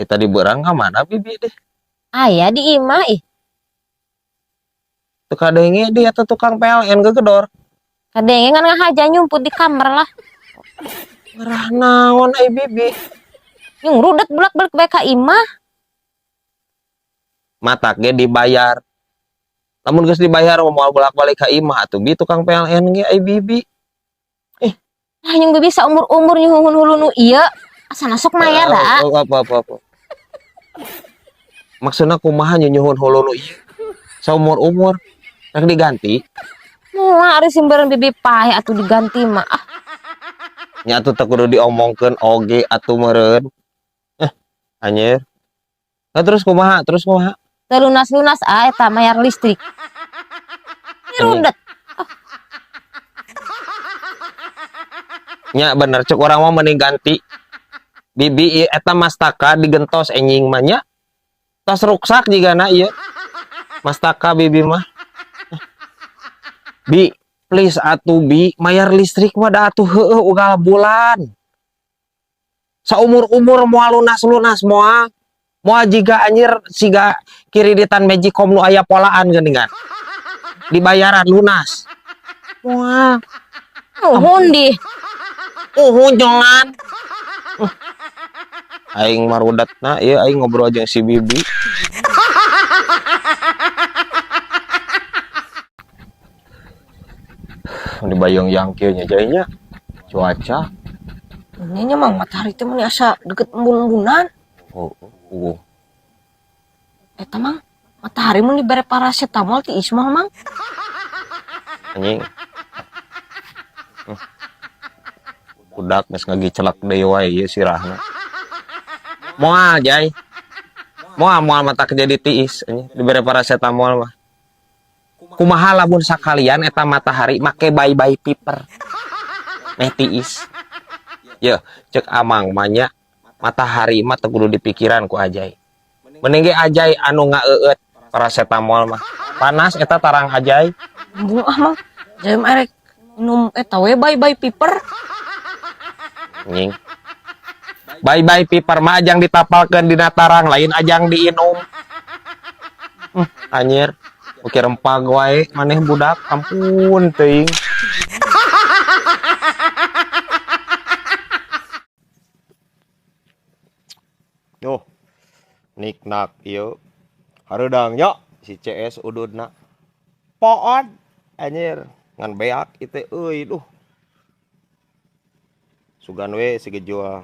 Tadi berang ka mana bibi deh? Aya di imah ih. Teu kadenge dia teh tukang PLN gegedor. Kadenge ngan ngahaja nyumput di kamar lah. Ngerah naon ai bibi? Yung rudet bolak-balik bae ka imah. Matak ge dibayar. Lamun geus dibayar moal bolak-balik ka imah atuh bi tukang PLN ge ai bibi. Lah yung bibi saumur-umur nyuhun hulu nu ieu. Asana sok mayar lah. Oh, apa. Maksudna kumaha nyuhun hulu nu ieu? Saumur-umur rek diganti. Moal ari simbaran bibi paeh atuh diganti mah. Ah. Nya atuh teu kudu diomongkeun oge atuh meureun. Anjir. Nah, terus kumaha? Terus kumaha? Teu lunas-lunas ah eta mayar listrik. Rudet. Nya bener cek urang mah mending ganti. Bibi eta mastaka digentos enjing mah nya. Tos ruksak jigana ieu. Mastaka bibi mah. Bi, please atuh bi, mayar listrik mah da atuh heueuh ugal bulan. Saumur-umur moal lunas-lunas moal. Moal jiga anjir siga kiriditan Magicom nu aya polaan geuningan. Dibayaran lunas. Moal. Nuhun di. Uhun jangan. Aing marudatna ieu aing ngobrol jeung si bibi. Ini bayang yang kieu nya jainya cuaca. Ini nya mang matahari teh mun asa deket embun-embunan. Oh, oh. Eta mang matahari mun dibere paracetamol ti ismah mang. Anjing. Budak geus ngagicelak deui wae ieu sirahna. Moal jai. Moal moal mata jadi tiis anjing dibere paracetamol mah. Kumaha lamun sakalian eta matahari make bye-bye piper. Meh tiis. Yeuh, cek amang mah nya matahari mah teu kudu dipikiran ku Ajai. Mending ge Ajai anu ngaeueut paracetamol mah. Panas eta tarang Ajai. Embung ah mang. Jai mah erek minum eta we bye-bye piper. Anjing. Bye-bye piper mah ajang ditapalkeun dina tarang lain ajang diinum. Anjir. Oke rempag wae maneh budak ampun teuing. Yo. Niknak ieu. Hareudang nya si CS ududna. Poon anjir ngan beak ieu euy duh. Sugan we si Gejul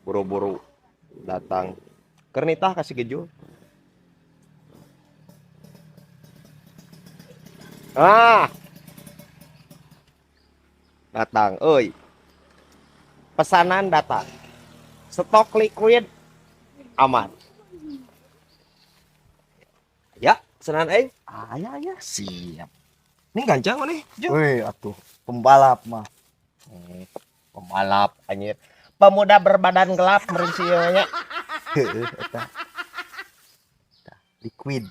buru-buru datang. Keur nitah ka si Gejul. Ah. Datang euy. Pesanan datang. Stok liquid aman. Ya, pesanan aing. Ah, ya, ya. Siap. Ini gancang maneh, Jung. Wih, atuh pembalap mah. Pembalap anjir. Pemuda berbadan gelap meureun si ieu nya. Heeh, eta. Eta liquid.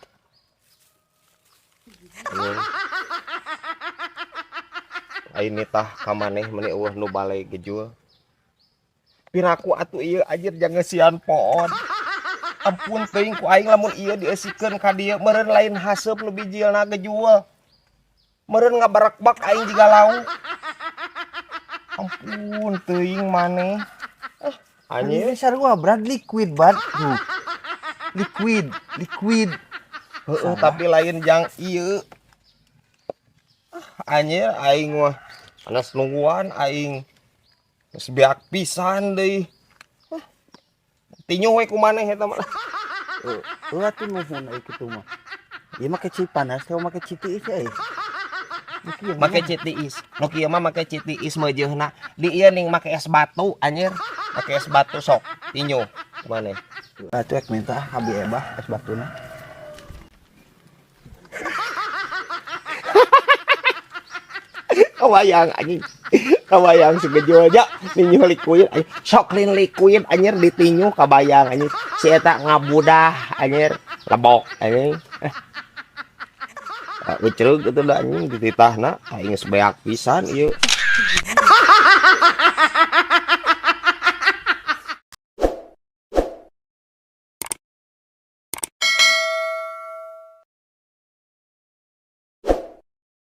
Aing nitah ka maneh meuni eueuh nu bale Gejul. Piraku atuh ieu anjir jangan sian poon. Ampun teuing ku aing lamun ieu diesikeun ka dieu meureun lain haseup nu bijilna Gejul. Meureun ngabarekbak aing jiga lauk. Ampun teuing maneh. Anjir. Anjir sarua brad liquid bad. Liquid, liquid. Heeh, tapi lain jang ieu. Anjir aing mah panas nungguan aing. Geus beak pisan deui. Tinyu we ku maneh eta mah. Heeh, atuh nuhun euy kitu mah. Ieu make ci panas teh make ci tiis euy. Make ci tiis. Nu kieu mah make ci tiis meujeuna. Di ieu ning make es batu anjir. Make es batu sok tinyu maneh. Atuh ek minta abi ebah es batuna. Kabayang anjing. Kabayang segejul aja ninyu liquid anjing. Sok lin liquid anjir ditinyu kabayang anjing. Si eta ngabudah anjir lebok anjing. Ucrug itu dah anjing dititahna aing geus beak pisan ieu.